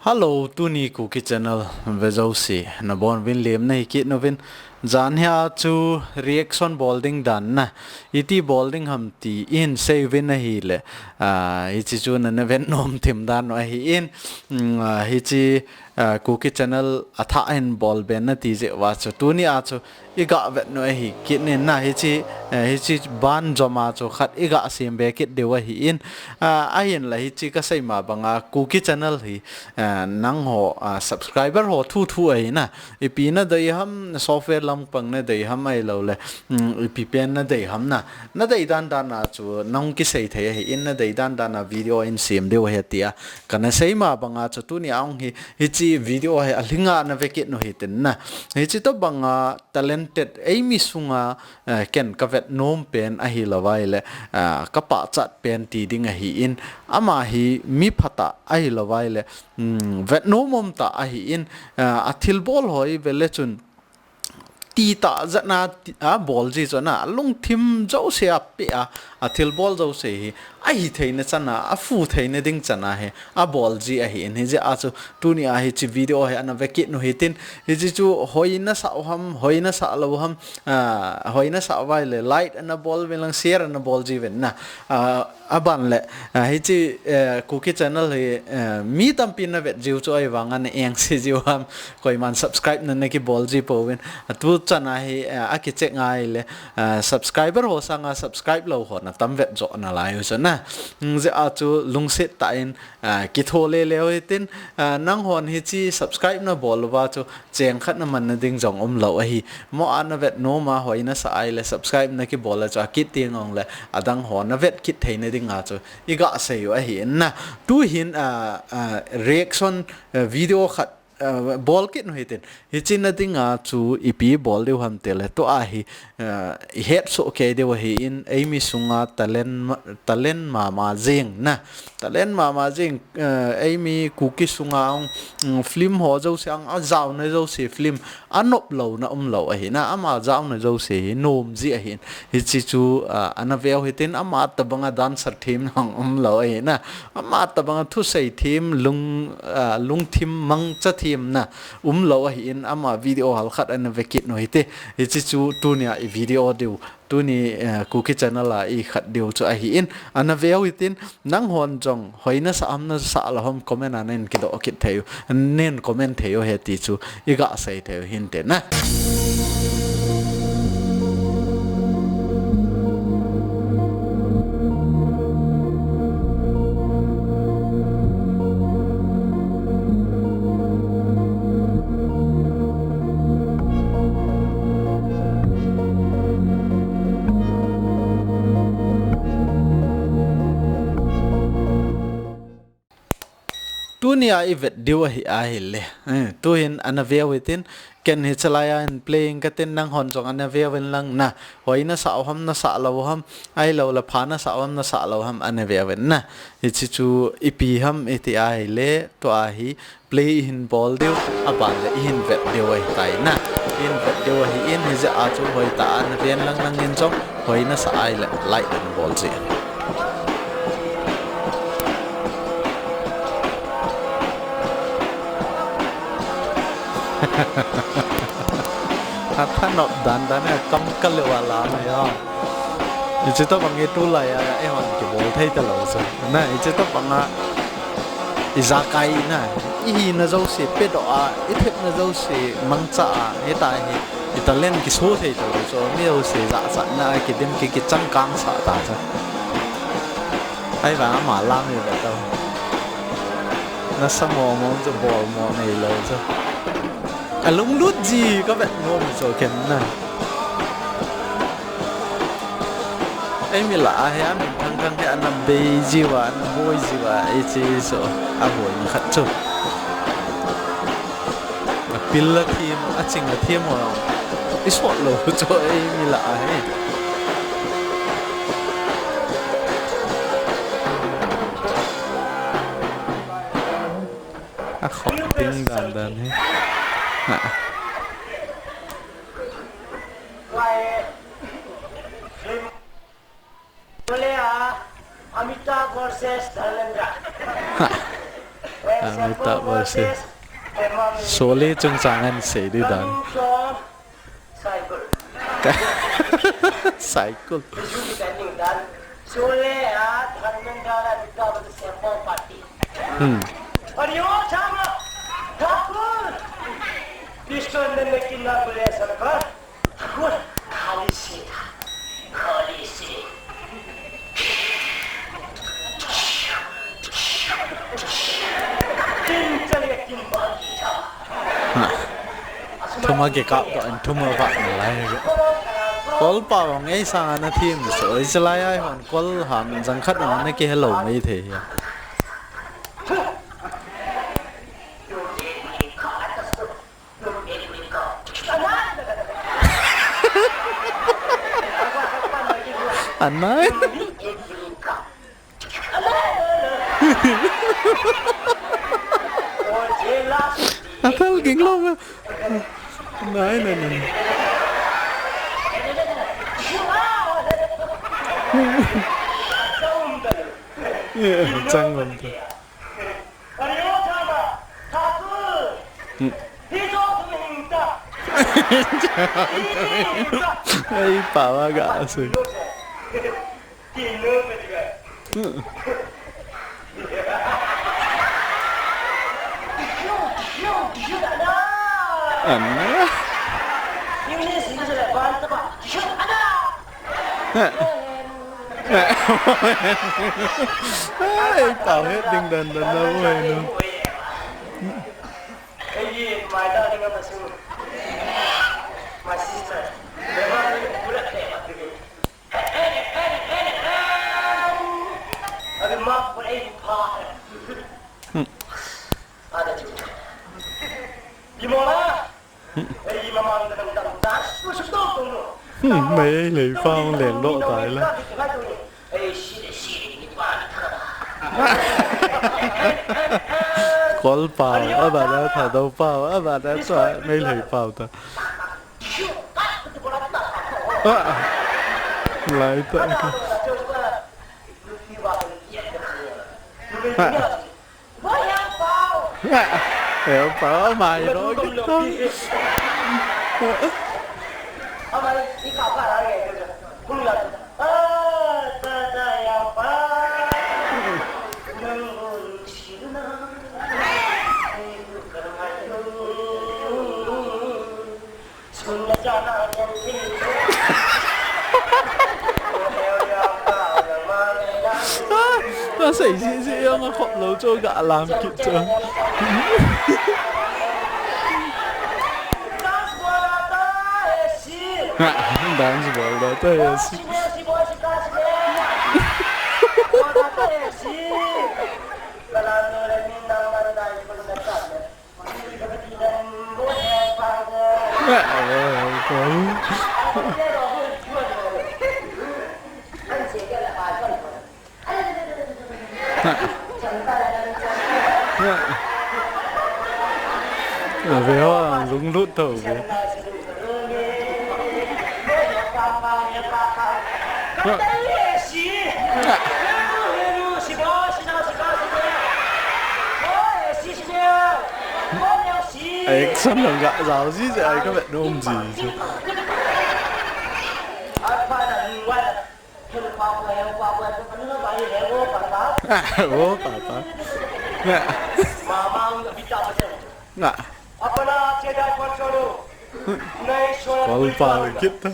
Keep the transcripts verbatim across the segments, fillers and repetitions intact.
Hello, tuni Kuki Channel ve jouse nabonuvin lemna hi kit uvin. Jan hia chu reaction bol ding dan na, iti bol ding ham ti in seiyuvin ahile, ah, hiche chu nana vet nom thim dan u ahin, mm, ah, hiche, ah, Kuki Channel athah hin bol be nati jeh uva chu tuni a chu iga vet u ahi kit in na, hiche, eh, hiche ban jom a chu khat iga sem be kit diu ahin, ah, ahinla hiche kasei ma banga Kuki Channel hi, eh, nangho, ah, subscriber ho thuthu ahi na, ipi nadei ham, software lampang nadei ham ahilouleh, mm, ipi pen nadei ham na, nadei dan dan a chu nahung kisei thei ahin, nadei dan dan a video in sem diu ahi tia kana sei ma banga chu tuni a hung hi, hiche video hi alhinga nave kit u hitin na, hiche tobanga talented eimi sunga, eh, ken kavet nom pen ahilouva ahile, ah, kapachat pen ti ding ahin, ama hi mi phatah ahilouva ahile, mm, vet nom um tah ahin, ah, athilbol ho ive le chun titah jat na ti, abol ji chu na, alungthim jouse apeh a, athilbol jouse hi ahi theina chan a, aphu theina ding chan a hi abol ji ahin, hijeh a chu tuni a hiche video hi ana ve kit u hitin, hiche chu hoi nasah u ham, hoi nasah lou u ham, ah, hoi nasah uva ahile like ana bol uvin lang, share ana bol jiuvin na, ah, aban le, ah, hiche, eh, Kuki Channel hi, eh, mi tampin navet jiu chu ahivanga na engse jiu ham, koiman subscribe nana kibol ji pouvin, atu chan a hi, eh, akicheck ngai le, ah, subscriber ho sanga subscribe lou ho natam vet jo nalai u chu na, mm, jeh a chu lungset tah in, ah, kitho lele u hitin, ah, nanghon hiche subscribe nabol uva chu cheng khat namanna ding jong umlou ahi. Mo a navet nom a hoi nasah ahile subscribe nakibol a chu akit teng jongle adang ho navet kit theina dinga chu iga sei u ahin na. Tuhin, ah, ah, reaction, ah, video khat, ah, bol kit u hitin. Hiche na dinga chu ipi bol diu ham tile tua hi, ah, ihet soh kei diu ahin, eimi sunga talent ma-, talent mama jeng na. Talent mama jeng, eh, eimi Kuki sunga hung, mm, film ho jouse hung, ajaona jouse film, anop louna umlou ahi na, ama jaona jouse hi nom ji ahin. Hiche chu, ah, ana veu hitin, ama tobanga dancer them hung umlou ahi na. Ama tobanga thusei them, lung, ah, lungthim mangcha them na umlou ahin, ama video halkhat ana ve kit u hite. Hiche chu tunia i video diu. Tuni, eh, Kuki Channel a ikhat diu chu ahin, ana veu hitin, nanghon jong hoi nasah ham nasah lou ham comment a nen kidoh kit thei u, nen comment thei u ahi ti chu iga sei thei u hinte na. Tunia ivet diu ahi ahile. Eh, tuhin ana veu hitin, ken hichelai a hin playing katin, nanghon jong ana veuvin lang na. Hoi nasah u ham nasah lou u ham, ahilouleh pha nasah u ham nasah lou u ham ana veuvin na. Hiche chu ipi ham iti ahile, tua hi play ihin bol diu, aban le ihin vet diu ahitai na. Ihin vet diu ahin, hijeh a chu hoitah a naven lang nangin jong, hoi nasah ahile like nabol jin. Athanop dan dan a kam kal le wala na ya. Hiche tobang hi tulai a, eihon kibol thei talou chu. Na, hiche tobang a, ijakai na, ihina jouse pedoh a, ithepna jouse mangcha a, hitia hi, i talent kiso thei talou chu, mi jouse jachatna a kidim ki, kichangkang sah ta chu. Ahivang ama lang hi ve tau. Nasa momo chu bol mo neilou chu. Alunglut ji kavet nom chu ken na. Eimi lah a hi amin thangthang hi ana bei jiuva, ana boi jiuva, hiche chu aboina khat chu. Apil athem, aching athem ho isol lou chu eimi lah a hi. Akhop ding dan dan hi. Bolea, Amitabh versus Dharmendra. Amitabh versus Sholay chungchang ahin sei ding dan. Cycle. Cycle. Sholay a Dharmendra la Amitabh versus Sholay party. Hmm. Pistol ne lekin na bole sarkar. Khali se tha. Khali se. Tin chale tin bagi tha. Thuma ke kap to an thuma va na lai. Kolpa vang ei sang ana thim so ei salai ai hon kol ham jang khat ana ke hello mai the ya. Anai. Athal ging lo. Anai, anai, anai. Chang lom ta. Ei, pa wa ga se. Anna. Ai, tao het ding dan dan na u hai no. Hmm, mei lei pao leng doh tai la. Kol pao, aba la tha do pao, aba la chua mei lei pao ta. Ah, lai ta. Ah. Eh, pa, mai ro kita. Ka sei si si yong a khop lo chu ka alam kit chu. Dance bol da ta he si. Ve ho, lunglut tho ve. Action lang ga jao ji ji ai ka vet nom ji ji. Wo papa. Nga. Kol pa kit ta.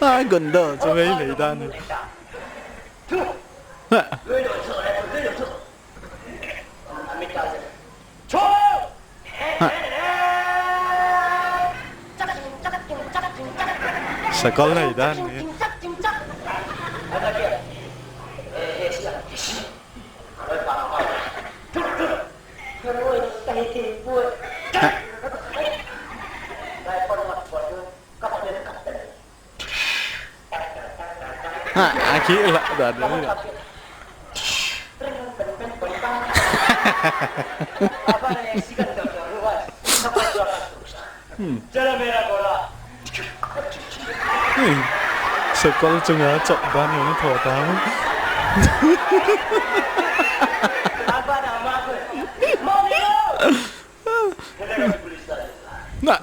Ah, gundo, chu mei lei dan. Sakol lei dan ni. Ha, aki la dan ni. Hmm. Hmm. Sakol chunga chop dan ni tho ta. Na.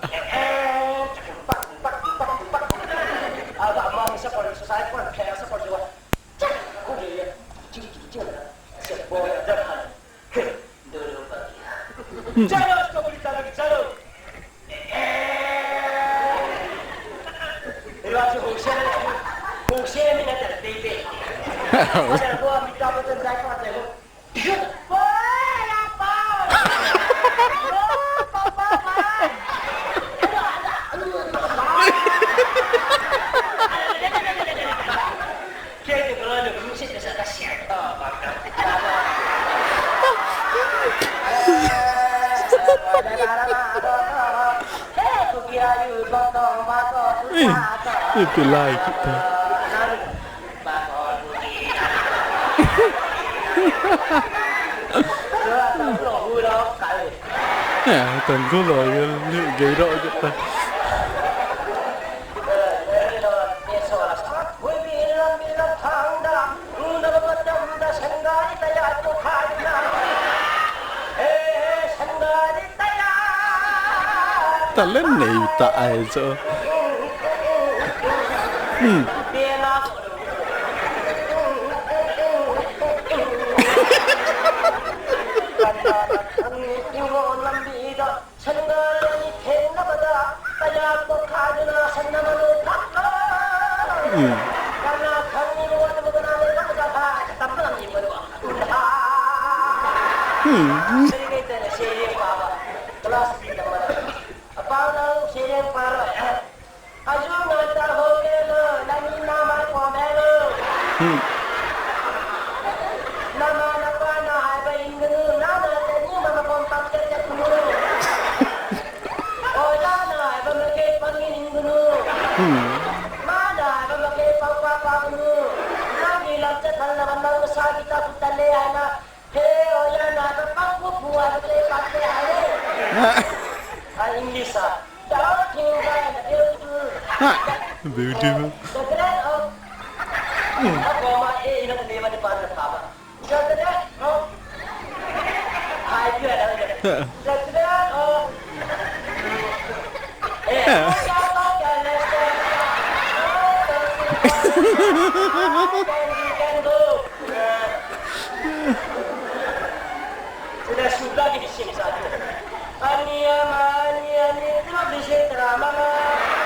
Eh, eh, pilai kita. Ya, tengku lo, ya, ni gay ro kita. Talent nei ta ai chu. Hmm. Hmm. Hmm. Hmm. Hmm. Ah, English ah. The whole thing is beautiful. Ha, beautiful. The great of, hmm, of Roma, eh, you know, the name of the part of Roma. The great of, I feel like the great of, eh,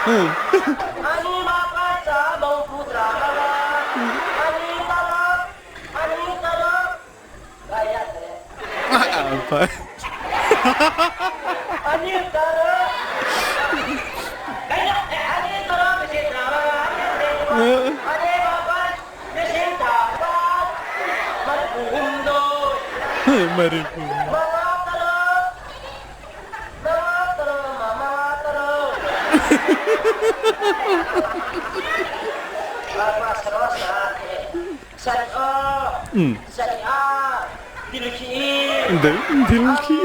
Hmm. Apa? Maripu. Hmm. Dil, dil ki.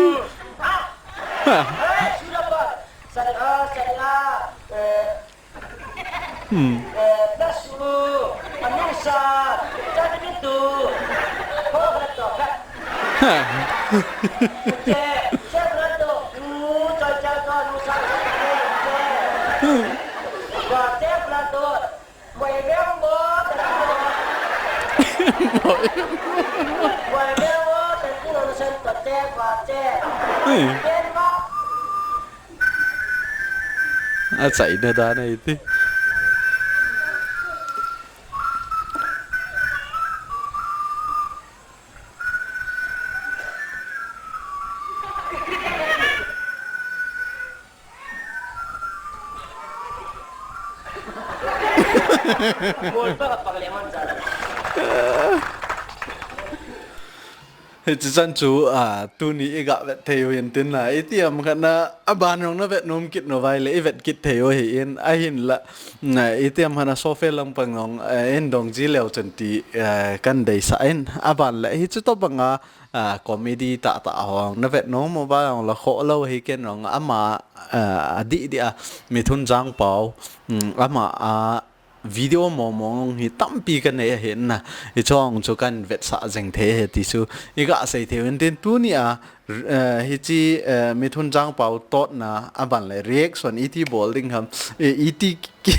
Ha. Hmm. Ha. Hmm. Achaina dan ahi ti. Hiche chan chu, a, tuni iga vet thei u hin tin la, itiham khat na, aban jong na vet nom kit nau vai le, i vet kit thei u ahin, ahinla, na, itiham khat na software lampang jong, eh, in dong ji leu chun ti, eh, kan deisah in, aban le, hiche tobang a, a, comedy tah tah ho jong na vet nom u va jong la khoh lou hi ken jong ama, a, adih dih a, Mithun Jangpao, um, ama, a, video mong mong hi tampi kanei ahi na. Hichong chu kahin vetsah jeng thei ahi ti chu iga sei thei uvin tin, tunia, eh, hiche, eh, Mithun Jangpao totna aban le reaction iti bol ding ham, eh, iti ki,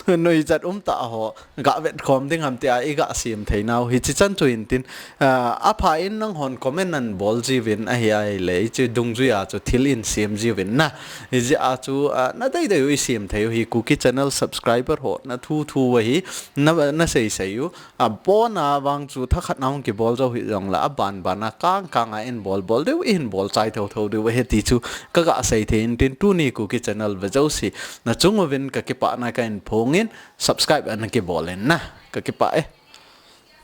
nuijat umtah ho ga vetkhom ding ham tia iga sem thei nau. Hiche chan chu in tin, ah, apha in nanghon comment nahin bol jiuvin ahi, ahile hiche dungjuia chu thil in sem jiuvin na. Hijeh a chu, ah, nadei dei u isem thei u hi, Kuki channel subscriber ho nathu thu u ahi, na, nasei sei u. Abona vang chu thakhat na hung kibol jou hih jongle, aban bana kang kanga in bol bol diu, ihin bol chai thou thou diu ahi ti chu kaga sei thei in tin, tuni Kuki channel ve jouse nachung uvin kakipana kahin phongin, subscribe ana kibol in na. Kakipah e.